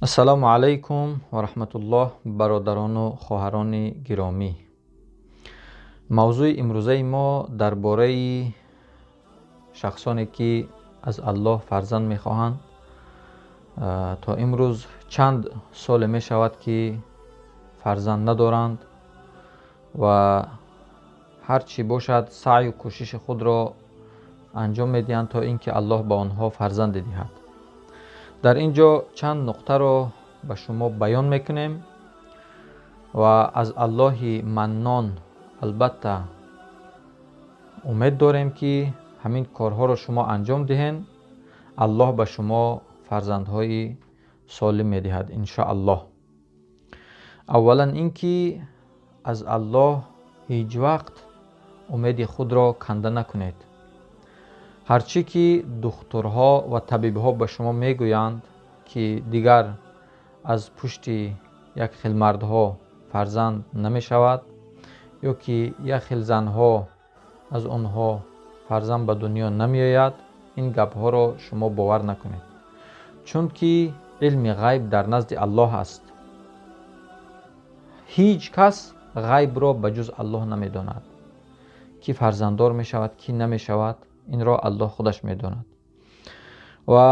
Ассалому алайкум ва раҳматуллоҳ, бародарону хоҳарони гиромӣ. Мавзӯи имрӯзаи мо дар бораи шахсоне, ки аз Аллоҳ фарзанд мехоҳанд. То имрӯз чанд соле мешавад, ки фарзанд надоранд ва ҳар чӣ бошад, саъю кӯшиши худро анҷом медиҳанд, то ин ки Аллоҳ ба онҳо фарзанде диҳад. Дар ин ҷо чанд нуқтаро ба шумо баён мекунем ва аз Аллоҳи Маннон албатта умед дорем, ки ҳамин корҳоро шумо анҷом диҳед, Аллоҳ ба шумо фарзандҳои солим медиҳад, иншоаллоҳ. Аввалан, ин ки аз Аллоҳ ҳеҷ вақт умеди худро канда накунед. Ҳарчӣ ки духтурҳо ва табибҳо ба шумо мегӯянд, ки дигар аз пушти як хел мардҳо фарзанд намешавад ё ки як хел занҳо аз онҳо фарзанд ба дунё намеояд, ин гапҳоро шумо бовар накунед, чунки илми ғайб дар назди Аллоҳ аст. Ҳеҷ кас ғайбро ба ҷуз Аллоҳ намедонад. Ки фарзанддор мешавад, ки намешавад, инро Аллоҳ худаш медонад. Ва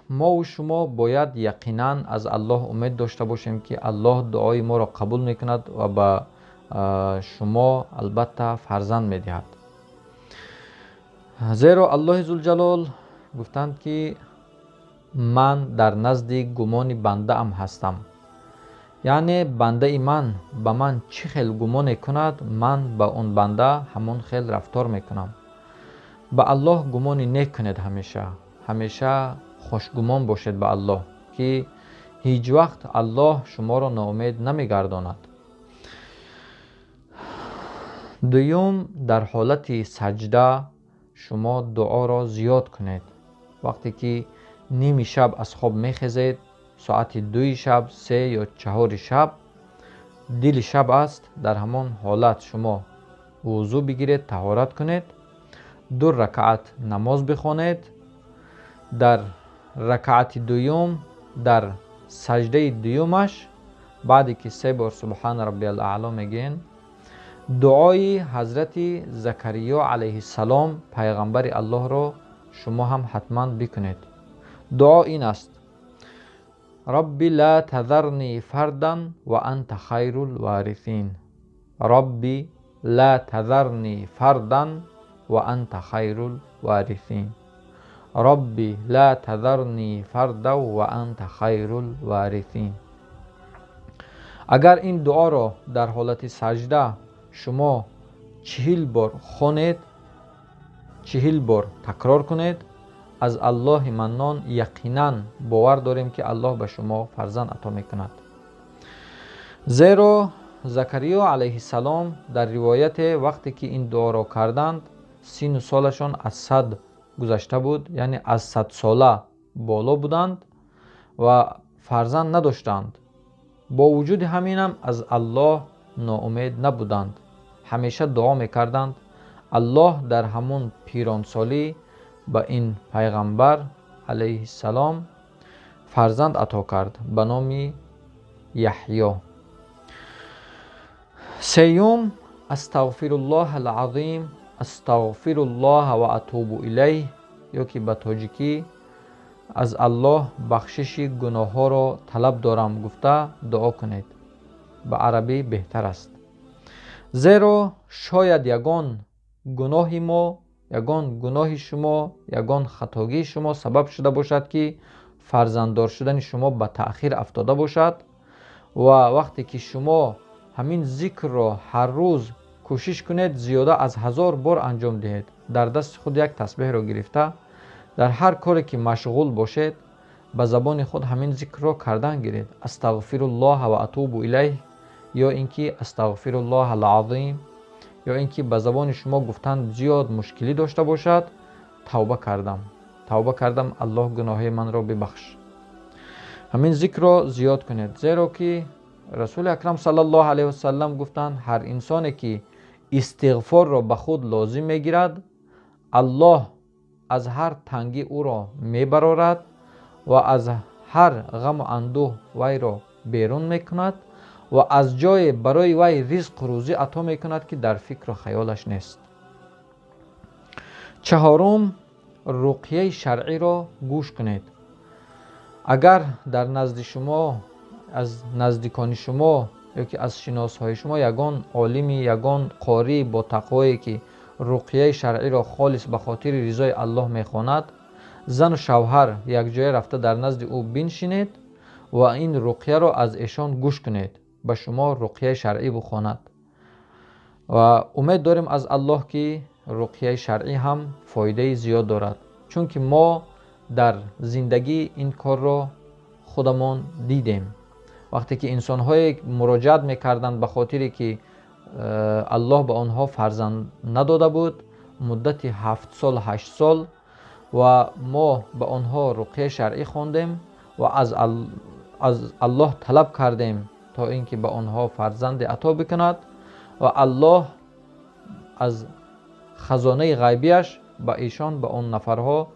мову шумо бояд яқинан аз Аллоҳ умед дошта бошем, ки Аллоҳ дуои моро қабул мекунад ва ба шумо албатта фарзанд медиҳад. Зеро Аллоҳи Зулҷалол гуфтанд, ки ман дар назди гумони бандаам ҳастам, яъне бандаи ман ба ман чӣ хел гумоне кунад, ман ба он банда ҳамон хел рафтор мекунам. Ба Аллоҳ гумони нек кунед, ҳамеша ҳамеша хушгумон бошед ба Аллоҳ, ки ҳеҷ вақт Аллоҳ шуморо ноумед намегардонад. Дуюм, дар ҳолати саҷда шумо дуоро зиёд кунед. Вақте ки ними шаб аз хоб мехезед, соати 2 шаб, 3 ё 4 шаб, дили шаб аст, дар ҳамон ҳолат шумо вузӯ бигиред, таҳорат кунед, 2 ракаат намоз бихонед. Дар ракаати дуюм, дар саҷдаи дуюмаш, баъде ки 3 бор субҳана раббиял аъло мегӯен, дуои ҳазрати Закариё алайҳиссалом, пайғамбари Аллоҳро, шумо ҳам ҳатман бикунед. Дуо ин аст: Робби ла тазарни фардан ва анта хайрул варисин. Робби ла тазарни фардан ва анта хайрул варисин. Робби ла тазарни фардан ва анта хайрул варисин. Агар ин дуоро дар ҳолати саҷда шумо 40 бор хонед, 40 бор такрор кунед, аз Аллоҳи Маннон яқинан бовар дорем, ки Аллоҳ ба шумо фарзанд ато мекунад. Зеро Закариё алайҳиссалом дар ривояте, вақте ки ин дуоро карданд, сину солашон аз 100 гузашта буд, яъне аз 100 сола боло буданд ва фарзанд надоштанд. Бо вуҷуди ҳаминам аз Аллоҳ ноумед набуданд, ҳамеша дуо мекарданд. Аллоҳ дар ҳамон пиронсолӣ ба ин пайғамбар алайҳиссалом фарзанд ато кард ба номи Яҳё. Сеюм, астағфируллоҳ алазим, астағфируллоҳ ва атубу илайҳ, ё ки ба тоҷикӣ аз Аллоҳ бахшиши гуноҳҳоро талаб дорам гуфта дуо кунед. Ба арабӣ беҳтар аст. Зеро шояд ягон гуноҳи мо, ягон гуноҳи шумо, ягон хатогии шумо сабаб шуда бошад, ки фарзанддор шудани шумо ба таъхир афтода бошад. Ва вақте ки шумо ҳамин зикрро ҳар рӯз кӯшиш кунед, зиёда аз 1000 бор анҷом диҳед, дар дасти худ як тасбеҳро гирифта, дар ҳар коре ки машғул бошед, ба забони худ ҳамин зикрро кардан гиред: астағфируллоҳ ва атубу илайҳ, ё ин ки астағфируллоҳ алазим, ё ин ки ба забони шумо гуфтан зиёд мушкилӣ дошта бошад, тавба кардам, тавба кардам, Аллоҳ гуноҳи манро бибахш. Ҳамин зикрро зиёд кунед, зеро ки Расули Акрам саллаллоҳу алайҳи васаллам гуфтанд: ҳар инсоне ки истиғфорро ба худ лозим мегирад, Аллоҳ аз ҳар тангӣ ӯро мебарорад ва аз ҳар ғаму андӯҳ вайро берун мекунад ва аз ҷое барои вай ризқу рӯзӣ ато мекунад, ки дар фикру хаёлаш нест. Чаҳорум, руқияи шаръиро гӯш кунед. Агар дар назди шумо, аз наздикони шумо ё ки аз шиносҳои шумо ягон олими, ягон қорӣ бо тақвое, ки руқияи шаръиро холис ба хотири ризои Аллоҳ мехонад, зану шавҳар якҷоя рафта дар назди ӯ биншинед ва ин руқияро аз эшон гӯш кунед, ба шумо руқияи шаръӣ бихонад. Ва умед дорем аз Аллоҳ, ки руқияи шаръӣ ҳам фоидаи зиёд дорад, чунки мо дар зиндагӣ ин корро худамон дидем. Вақте ки инсонҳое муроҷиат мекарданд ба хотире ки Аллоҳ ба онҳо фарзанд надода буд, муддати 7 сол, 8 сол, ва мо ба онҳо руқияи шаръӣ хондем ва аз Аллоҳ талаб кардем, то ин ки ба онҳо фарзанде ато бикунад, ва Аллоҳ аз хазонаи ғайбияш ба эшон, ба он нафарҳо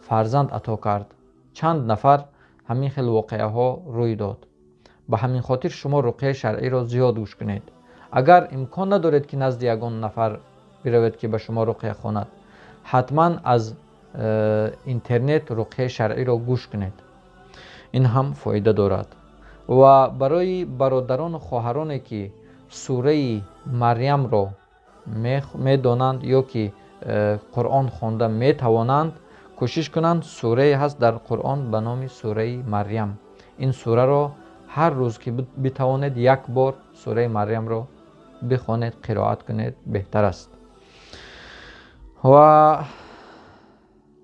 фарзанд ато кард. Чанд нафар ҳамин хел воқеаҳо рӯй дод. Ба ҳамин хотир шумо руқияи шаръиро зиёд гӯш кунед. Агар имкон надоред, ки назди ягон нафар биравед, ки ба шумо руқия хонад, ҳатман аз интернет руқияи шаръиро гӯш кунед. Ин ҳам фоида дорад. Ва барои бародарону хоҳароне, ки сураи Марьямро медонанд ё ки Қуръон хонда метавонанд, кӯшиш кунанд. Сурае ҳаст дар Қуръон ба номи сураи Марьям. Ин сураро ҳар рӯз ки битавонед, як бор сураи Марьямро бихонед, қироат кунед, беҳтар аст. Ва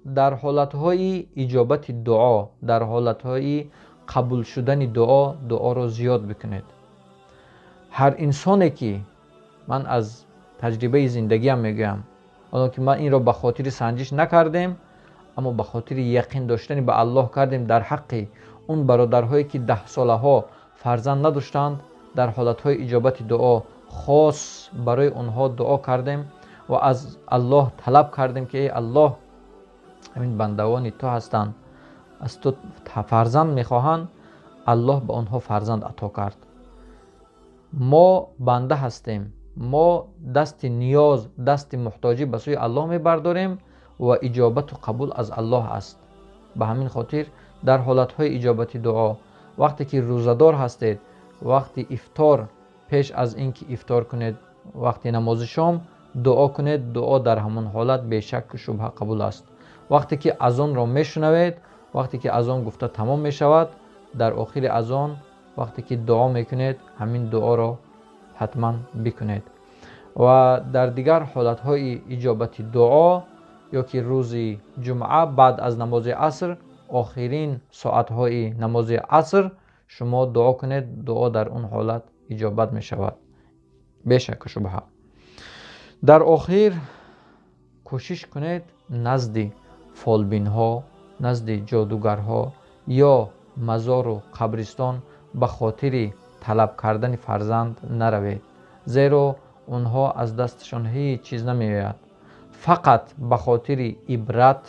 дар ҳолатҳои иҷобати дуо, дар ҳолатҳои қабул шудани дуо, дуоро зиёд бикунед. Ҳар инсоне ки, ман аз таҷрибаи зиндагиам мегӯям, оно ки ман инро ба хотири санҷиш накардем, аммо ба хотири яқин доштани ба Аллоҳ кардем, дар ҳаққи он бародарҳое, ки даҳсолаҳо фарзанд надоштанд, дар ҳолатҳои иҷобати дуо хос барои онҳо дуо кардем ва аз Аллоҳ талаб кардем, ки эй Аллоҳ, ҳамин бандагони ту ҳастанд, аз ту фарзанд мехоҳанд. Аллоҳ ба онҳо фарзанд ато кард. Мо банда ҳастем, мо дасти ниёз, дасти муҳтоҷӣ ба сӯи Аллоҳ мебардорем ва иҷобату қабул аз Аллоҳ аст. Ба ҳамин хотир дар ҳолатҳои иҷобати дуо, вақте ки рӯзадор ҳастед, вақти ифтор, пеш аз ин ки ифтор кунед, вақти намози шом дуо кунед. Дуо дар ҳамон ҳолат бешакку шубҳа қабул аст. Вақте ки азонро мешунавед, вақте ки азон гуфта тамом мешавад, дар охири азон вақте ки дуо мекунед, ҳамин дуоро ҳатман бикунед. Ва дар дигар ҳолатҳои иҷобати дуо, ё ки рӯзи ҷумъа баъд аз намози аср, охирин соатҳои намози аср шумо дуо кунед, дуо дар он ҳолат иҷобат мешавад бешакку шубҳа. Дар охир кӯшиш кунед назди фолбинҳо, назди ҷодугарҳо ё мазору қабристон ба хотири талаб кардани фарзанд наравед, зеро онҳо аз дасташон ҳеҷ чиз намеояд. Фақат ба хотири ибрат,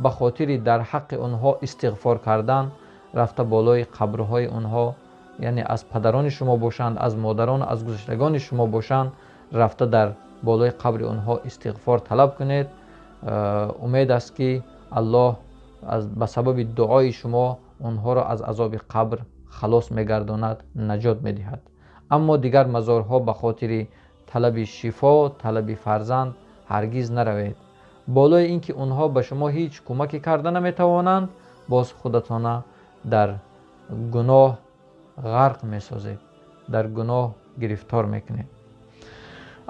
ба хотири дар ҳаққи онҳо истиғфор кардан рафта болои қабрҳои онҳо, яъне аз падарони шумо бошанд, аз модарон, аз гузаштагони шумо бошанд, рафта дар болои қабри онҳо истиғфор талаб кунед. Умед аст, ки Аллоҳ ба сабаби дуои шумо онҳоро аз азоби қабр халос мегардонад, наҷот медиҳад. Аммо дигар мазорҳо ба хотири талаби шифо, талаби фарзанд ҳаргиз наравед. Болои ин ки онҳо ба шумо ҳеҷ кӯмаке карда наметавонанд, боз худатона дар гуноҳ ғарқ месозед, дар гуноҳ гирифтор мекунед.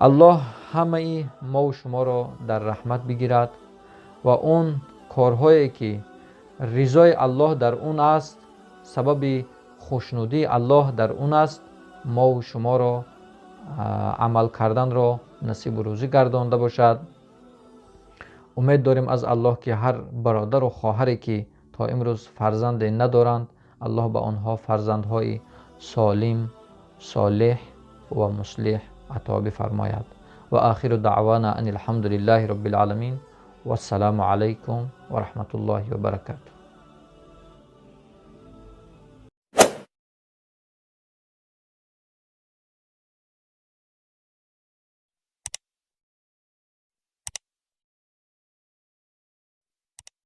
Аллоҳ ҳамаи мову шуморо дар раҳмат бигирад ва он корҳое, ки ризои Аллоҳ дар он аст, сабаби хушнудии Аллоҳ дар он аст, мову шуморо амал карданро насибу рӯзӣ гардонда бошад. Умед дорем аз Аллоҳ, ки ҳар бародару хоҳаре, ки то имрӯз фарзанде надоранд, Аллоҳ ба онҳо фарзандҳои солим, солеҳ ва муслиҳ ато бифармояд. Ва охиру даъвана ан алҳамду лиллаҳи роббил оламин. Вассалому алайкум ва раҳматуллоҳи ва баракатуҳ.